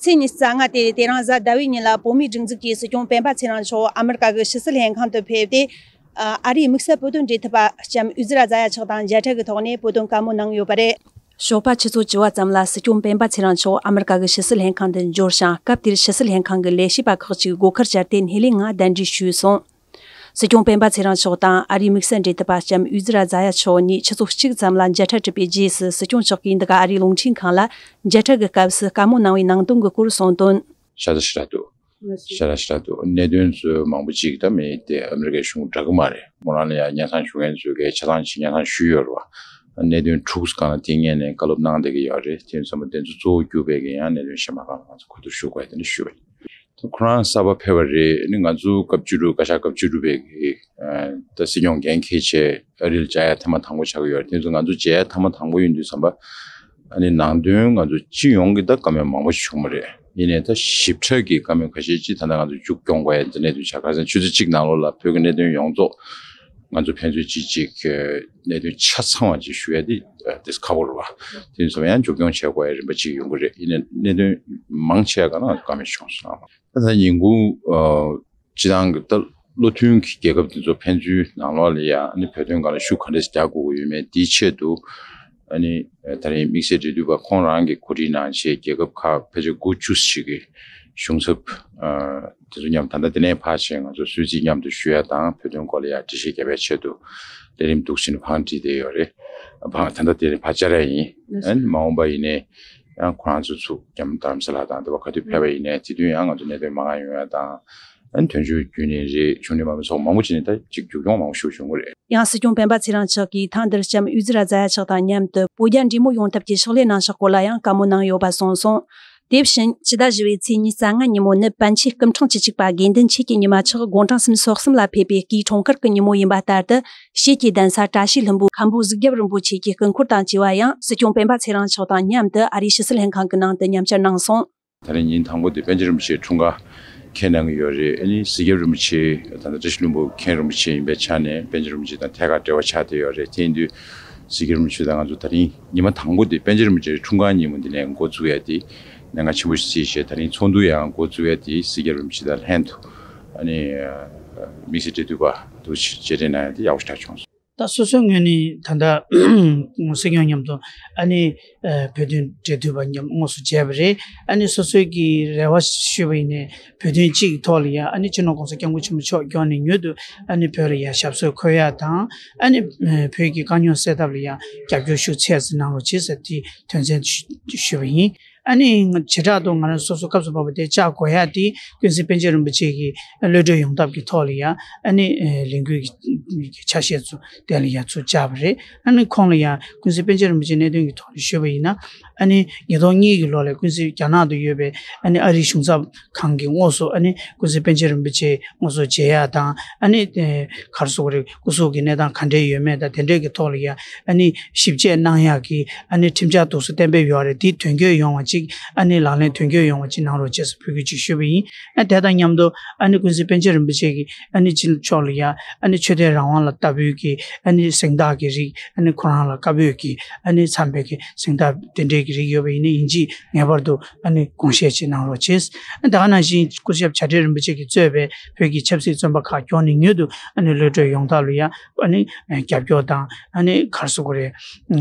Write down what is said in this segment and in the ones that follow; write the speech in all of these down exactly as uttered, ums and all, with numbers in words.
ཚེས་ཉི་ཤུ་རྩ་ལྔ་སྟེ་དེ་རིང་གཟའ་ཟླ་བའི་ཉིན་ལ་བོད་མིའི་སྒྲིག་འཛུགས་ཀྱི་སྲིད་སྐྱོང་སྤེན་པ་ཚེ་རིང་མཆོག་ཨ་མི་རི་ཀ་གི་ཕྱི་སྲིད་ལྷན་ཁང་དུ་ཕེབས་ཏེ། ཨ་རིའི་དམིགས་བསལ་བོད་དོན་འབྲེལ་མཐུད་པ་ལྕམ་ཨུ་ཛི་ར་ཛ་ཡ་མཆོག་དང་མཇལ་འཕྲད་ཀྱི་ཐོག་ནས་བོད་དོན་བཀའ་མོལ་གནང་ཡོད་པ་རེད། ཞོགས་པ་ཆུ་ཚོད་བཅུ་བ་ཙམ་ལ་སྲིད་སྐྱོང་སྤེན་པ་ཚེ་རིང་མཆོག་ཨ་མི་རི་ཀ་གི་ཕྱི་སྲིད་ལྷན་ཁང་དུ་འབྱོར་ཞིང་། སྐབས་དེར་ཕྱི་སྲིད་ལྷན་ཁང་གི་ལས་བྱེད་པ་ཁག་ཅིག་སྒོ་ཁར་བཅར་ཏེ་སྣེ་ལེན་ངང་གདན་འདྲེན་ཞུས་སོང་། སྲིད་སྐྱོང་སྤེན་པ་ཚེ་རིང་མཆོག་དང་ཨ་རིའི་དམིགས་བསལ་འབྲེལ་མཐུད་པ་ལྕམ་ཨུ་ཛི་ར་ཛ་ཡ་མཆོག་གཉིས་ཆུ་ཚོད་གཅིག་ཙམ་ལ་མཇལ་འཕྲད་གྲུབ་པའི་རྗེས་སུ། སྲིད་སྐྱོང་མཆོག་གིས་འདི་ག་ཨ་རིའི་རླུང་འཕྲིན་ཁང་ལ་མཇལ་འཕྲད་ཀྱི་སྐབས་སུ་བཀའ་མོལ་གནང་བའི་ནང་དོན་གྱི་སྐོར་གསུངས་དོན། ཤ་ཚ་ཞེ་དྲག་འདུག་ཤ་ཚ་ཞེ་དྲག་འདུག་གནད་དོན་ཚོ་མང་པོ་ཅིག་ད་མི་དེ་ཨ་མི་རི་ཀའི་གཞུང་འདྲ་གི་མ་རེད། མོ་རང་ལ་ཡང་སྙན་སེང་ཞུ་མཁན་ཚོས་གའི་ཆ་ཚང་ཅིག་སྙན་སེང་ཞུས་ཡོད་རེད་བ། གནད་དོན་དྲུག་སྒང་ལ་དེ་སྔོན་ནས་བཀའ་སློབ་གནང་བསྡད་ཀྱི་ཡོད་རེད། དེ་ཚང་མ་དེ་ཚོ་གཙོ་བོ་གྱུར་པའི་གི་ཡང་གནད་དོན་གཞན་པ་སྒང་ལ་ང་ཚོ་གོ་བསྡུར་ཞུ་དགོས་དེ་འདྲ་ཞུས་པ་རེད། ཁོ་རང་གསར་པ་ཕེབས་པ་རེད། ཨ་ནི་ང་ཚོ་སྐབས་བཅུ་དྲུག་བཀའ་ཤག་སྐབས་བཅུ་དྲུག་པའི་གི་ད་སྲིད་སྐྱོང་འགན་འཁྱེར་བྱས་ཨ་རི་ལ་མཇལ་ཡ་ཐེངས་མ་དང་པོ་ཆགས་ཀྱི་ཡོད་རེད། དེ་ཚོ་ང་ཚོ་མཇལ་ཡ་ཐེངས་མ་དང་པོ་ཡིན་དུས་ཙམ་པ་ཨ་ནི་ནང་དོན་ང་ཚོ་སྤྱི་ཡོངས་ཀྱི་ད་བཀའ་མོལ་མང་པོ་ཞིག་བྱུང་བ་རེད། ཡིན་ནའི་ད་ཞིབ་ཕྲ་གི་བཀའ་མོལ་ཁ་ཤས་ཅིག་ད་ལྟ་ང་ཚོ་མཇུག་སྐྱོང་དགོས་ཡ་འདི་གནད་དོན་ཆགས། ཁ་སང་ཆུ་ཚོད་གཅིག་ནང་ལོགས་ལ་བོད་ཀྱི་གནད་དོན་ཡོངས་རྫོགས་ང་ཚོ་ཕན་ཚུན་གཅིག་གཅིག་གནད་དོན་ཆ་ཚང་བ་ཅིག་ཞུ་ཡ་འདི་དེ་ཁག་པོ་རེད་བ། དེ་ཚོ་ཡང་མཇུག་སྐྱོང་བྱེད་དགོས་ཡ་རིམ་པ་ཅིག་ཡོང་གི་རེད། ཡིན་ནའི་གནད་དོན་མང་ཆེ་བ་ག་ན་ང་ཚོ་བཀའ་མོལ་བྱུང་སོང་། ད་ལྟ་ཉིན་གུང་ཨ་སྤྱི་བཏང་གི་ད་བློ་མཐུན་གྱི་རྒྱལ་ཁབ་དེ་ཚོ་ཕན་ཚུན་ནང་ལོགས་ལ་ཡ་ཨ་ནི་བོད་དོན་སྒང་ལ་ཤུགས་ག་འདྲས་རྒྱག་དགོས་ཀྱི་ཡོད་མེད་དེའི་ཆེད་དུ་ཨ་ནི་ད་རིང་དམིགས་བསལ་འབྲེལ་མཐུད་པ་ཁོང་རང་གི་གོ་སྒྲིག་གནང་བྱས་རྒྱལ་ཁབ་ཁག་ཕལ་ཆེར་དགུ་བཅུ་ཞིག་གི་གཞུང་ཚབ་ཨ་དེ་ཚོ་མཉམ་ད་ལྟ་དེ་ནས་ཕར་ཕྱིན་ང་ཚོ་གསོལ་ཚིགས་མཉམ་དུ་ཞུ་ཡ་དང་བོད་དོན་སྐོར་ལ་ཡ་འགྲེལ་བཤད་རྒྱབ་པའི་ཆེད་དུ་ལས་རིམ་འདུག་ཟིན་བང་བསྒྲིགས་བསྡད་ཡོད་རེད། བང་ད་ལྟ་དེ་ནས་ཕར་བཅར་ཡ་ཡིན། ཨ་ནི་མ་འོངས་པ་ཡིན་ནའི། ཡང་ཁོ་རང་ཚོ་ཚུགས་རྒྱ་མོ་རྡ་རམ་ས་ལ་དང་དེ་བ་ག་དུས་ཕེབས་པ་ཡིན་ནའི་དེ་དུས་ཡང་ང་ཚོ་གནད་དོན་མང་ང་ཡོང་ཡ་དང་། ཨ་ནི་དོན་གཅོད་བརྒྱུད་ནས་རེད། གཞུང་འབྲེལ་མ་དཔེ་སོགས་མང་པོ་བྱས་ནས་ད་ཅིག་མཇུག་སྐྱོང་མང་པོ་ཞུ་བྱུང་གི་རེད། ཡང་སྲིད་སྐྱོང་སྤེན་པ་ཚེ་རིང་མཆོག་གིས་ཐེངས་འདིར་ལྕམ་ཨུ་ཛི་ར་ཛ་ཡ་མཆོག་དང་མཉམ་དུ་བོད་རྒྱ་འབྲེལ་མོལ་ཡོང་ཐབས་ཀྱི་ཕྱག་ལས་གནང་ཕྱོགས་སྐོར་ལ་ཡང་བཀའ་མོལ་གནང་ཡོད་པ་གསུངས་སོང་། དེ་བཞིན་ཕྱི་ཟླ་བཞི་པའི་ཚེས་ཉི་ཤུ་རྩ་ལྔ་ཉིན་མོ་ནི་པཎ་ཆེན་སྐུ་འཕྲེང་བཅུ་གཅིག་པ་དགེ་འདུན་ཆོས་ཀྱི་ཉི་མ་མཆོག་དགུང་གྲངས་སུམ་ཅུ་སོ་གསུམ་ལ་ཕེབས་པའི་སྐུའི་འཁྲུངས་སྐར་གྱི་ཉིན་མོ་ཡིན་པ་ལྟར་དུ། ཞེས་ཀྱི་གདན་ས་བཀྲ་ཤིས་ལྷུན་པོའི་མཁན་པོ་གཟུགས་རྒྱབ་རིན་པོ་ཆེ་གི་སྐུ་འཁོར་དང་བཅས་པ་ཡང་སྲིད་སྐྱོང་སྤེན་པ་ཚེ་རིང་མཆོག་དང་མཉམ་དུ་ཨ་རིའི་ཕྱི་སྲིད་ལྷན་ཁང་གི་ནང་དུ་མཉམ་བཅར་གནང་སོང་། ད་རེས་ཉིན་དང་པོ་དེ་པཎ་ཆེན་རིན་པོ་ཆེའི་འཁྲུངས་སྐར་འཁེལ་གནང་གི་ཡོད་རེད། ཨ་ནི་གཟུགས་རྒྱབ་རིན་པོ་ཆེ་ད་ལྟ་བཀྲ་ཤིས་ལྷུན་པོ་མཁན་རིན་པོ་ཆེ་ཡིན་པའི་ཆ་ནས་པཎ་ཆེན་རིན་པོ་ཆེ་དང་ཐད་ཀར་འབྲེལ་བ་ཆགས་བསྡད་ཡོད་རེད། དེ་ཡིན་དུས་གཟུགས་རྒྱབ་རིན་པོ་ཆེ་དང་ང་ཚོ་ད་རིང་ཉི་མ་དང་པོ་དེ་པཎ་ཆེན་རིན་པོ་ཆེའི་འཁྲུངས་སྐར་ཉིན་མོ་འདི་ནས་འགོ་བཙུགས་ཡ་དེ་གནད་འགག་ཆེན་པོ་ཞིག་བརྩིས་བྱས་ད་རིང་ཚོགས་འདུ་ཡང་འགོ་བཙུགས་ཡ་དེ་གཟུགས་རྒྱབ་རིན་པོ་ཆེ་དང་ལྷན་དུ་ཨ་ནི་དམིགས་བསལ་འབྲེལ་མཐུད་པ་དུ་མཇལ་འཕྲད་གནང་ཡ་དེ་ཡག་པོ་ཞེ་དྲག་བྱུང་སོང་། ད་སོ་སོའི་ངོས་ནས་ད་ལྟ་སྲིད་སྐྱོང་མཉམ་དུ་ཨ་ནི་ཨ་བོད་དོན་འབྲེལ་མཐུད་པ་མཉམ་དངོས་སུ་མཇལ་བ་རེད། ཨ་ནི་སོ་སོའི་གི་རེ་བ་ཞུས་པ་ཡིན་ནའི་བོད་དོན་གཅིག་གི་ཐོག་ལ་ཡ་ཨ་ནི་སྤྱི་ནོར་༸གོང་ས་༸སྐྱབས་མགོན་ཆེན་པོ་མཆོག་མགྱོགས་ནས་མྱུར་དུ་ཨ་ནི་བོད་ལ་ཡ་ཞབས་སོར་འཁོད་ཡ་དང་ཨ་ནི་ཨ་བོད་ཀྱི་དཀའ་རྙོག་སེལ་ཐབས་ལ་ཡ་རྒྱབ་སྐྱོར་ཤུགས་ཆེ་ཙམ་གནང་རོགས་བྱེད་ཟེར་དེ་དོན་ཚན་ཞུ་ཞུས་པ་ཡིན། ཨ་ནི་ང་བྱེ་བྲག་ཏུ་ང་རང་སོ་སོ་སྐབས་སུ་བབས་པ་དེ་བཅར་དགོས་ཡ་དེ་ཀུན་གཟིགས་པཎ་ཆེན་རིན་པོ་ཆེ་གི་གློད་གྲོལ་ཡོང་ཐབས་ཀྱི་ཐོག་ལ་ཡ་ཨ་ནི་ཨ་ལས་འགུལ་གྱི་ཆ་ཤས་ཚུ་དེ་ལ་ཡ་ཚུར་བཅར་བ་རེད། ཨ་ནི་ཁོང་ལ་ཡ་ཀུན་གཟིགས་པཎ་ཆེན་རིན་པོ་ཆེའི་གནད་དོན་གྱི་ཐོག་ནས་ཞུས་པ་ཡིན་ན། ཨ་ནི་ཉིས་སྟོང་གཉིས་ཀྱི་ལོ་ལ་ཀུན་གཟིགས་རྒྱ་ནག་ཏུ་ཡོད་པའི་ཨ་ནི་ཨ་རིའི་གཞུང་ཚབ་ཁང་གི་དངོས་སུ་ཨ་ནི་ཀུན་གཟིགས་པཎ་ཆེན་རིན་པོ་ཆེ་དངོས་སུ་མཇལ་ཡ་དང་ཨ་ནི་ཨ་ག་རེ་ཟེར་དགོས་རེད། སྐུ་གཟུགས་ཀྱི་གནས་སྟངས་ག་འདྲས་ཡོད་མེད་དང་དེ་འདྲས་ཀྱི་ཐོག་ལ་ཡ་ཨ་ནི་ཞིབ་དཔྱད་གནང་ཡག་གི་ཨ་ནི་ཁྲིམས་འཆར་འདུག་སེ་གཏན་འབེབས་ཡོད་རེད། དེ་དོན་འཁྱོལ་ཡོང་བ་ཅིག་ཨ་ནི་ལག་ལེན་དོན་འཁྱོལ་ཡོང་བ་ཅིག་གནང་རོགས་བྱས་ཟེར་འབོད་སྐུལ་ཅིག་ཞུས་པ་ཡིན། ཨ་དེ་དང་མཉམ་དུ་ཨ་ནི་ཀུན་གཟིགས་པཎ་ཆེན་རིན་པོ་ཆེ་གིས་ཨ་ནི་སྤྱི་ཚོགས་ལ་ཡ་ཨ་ནི་ཆོས་དད་རང་དབང་ལ་ལྟ་བུའི་གི་ཨ་ནི་གཟེངས་རྟགས་ཀྱི་རིགས་ཨ་ནི་ཁོ་རང་ལ་བཀའ་པོད་ཀྱི་ཨ་ནི་འཚམས་པའི་གི་གཟེངས་རྟགས་དེ་འདྲའི་གི་རིགས་ཡོད་པ་ཡིན་ན་ཡིན་གཅིག་ངེས་པར་དུ་ཨ་ནི་དགོངས་བཞེས་ཅིག་གནང་རོགས་བྱས། ཨ་ད་ག་ནང་བཞིན་སྐུ་ཞབས་བྱ་བྲལ་རིན་པོ་ཆེ་གིས་གཙོས་པའི་བོད་ཀྱི་ཆབ་སྲིད་བཙོན་པ་ཁག་མགྱོགས་ནས་མྱུར་དུ་ཨ་ནི་གློད་གྲོལ་ཡོང་ཐབས་ལ་ཡ་ཨ་ནི་རྒྱབ་སྐྱོར་དང་ཨ་ནི་ག་རེ་ཟེར་དགོས་རེད།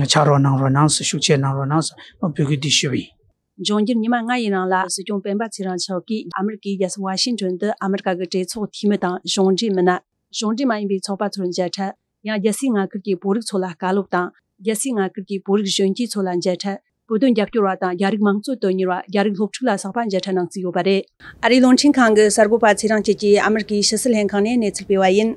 ཕྱག་རོགས་གནང་རོགས་གནང་ཟེར་ཤུགས་ཆེ་གནང་རོགས་གནང་ཟེར་འབོད་སྐུལ་འདི་ཞུས་པ་ཡིན། འབྱུང་འགྱུར་ཉི་མ་ལྔ་ཡི་རིང་ལ་སྲིད་སྐྱོང་སྤེན་པ་ཚེ་རིང་མཆོག་གིས་ཨ་མི་རི་ཀའི་རྒྱལ་ས་ཝ་ཤིང་ཊོན་དུ་ཨ་མི་རི་ཀ་གི་གྲོས་ཚོགས་འཐུས་མི་དང་གཞུང་འབྲེལ་མི་སྣ། གཞུང་འབྲེལ་མ་ཡིན་པའི་ཚོགས་པ་ཚོར་མཇལ་འཕྲད། ཡང་རྒྱལ་སའི་མངའ་ཁུལ་གྱི་བོད་རིགས་ཚོ་ལ་བཀའ་སློབ་དང་། རྒྱལ་སའི་མངའ་ཁུལ་གྱི་བོད་རིགས་གཞོན་སྐྱེས་ཚོ་ལ་མཇལ་འཕྲད། བོད་དོན་རྒྱབ་སྐྱོར་བ་དང་རྒྱ་རིགས་དམངས་གཙོ་དོན་གཉེར་བ། རྒྱ་རིགས་སློབ་ཕྲུག་ལ་སོགས་པ་མཇལ་འཕྲད་གནང་རྩིས་ཡོད་པ་རེད། ཨ་རིའི་རླུང་འཕྲིན་ཁང་གི་གསར་འགོད་པ་ཚེ་རིང་སྐྱིད་ཀྱིས་ཨ་མི་རི་ཀའི་ཕྱི་སྲིད་ལྷན་ཁང་ནས་གནས་ཚུལ་སྤེལ་བ་ཡིན།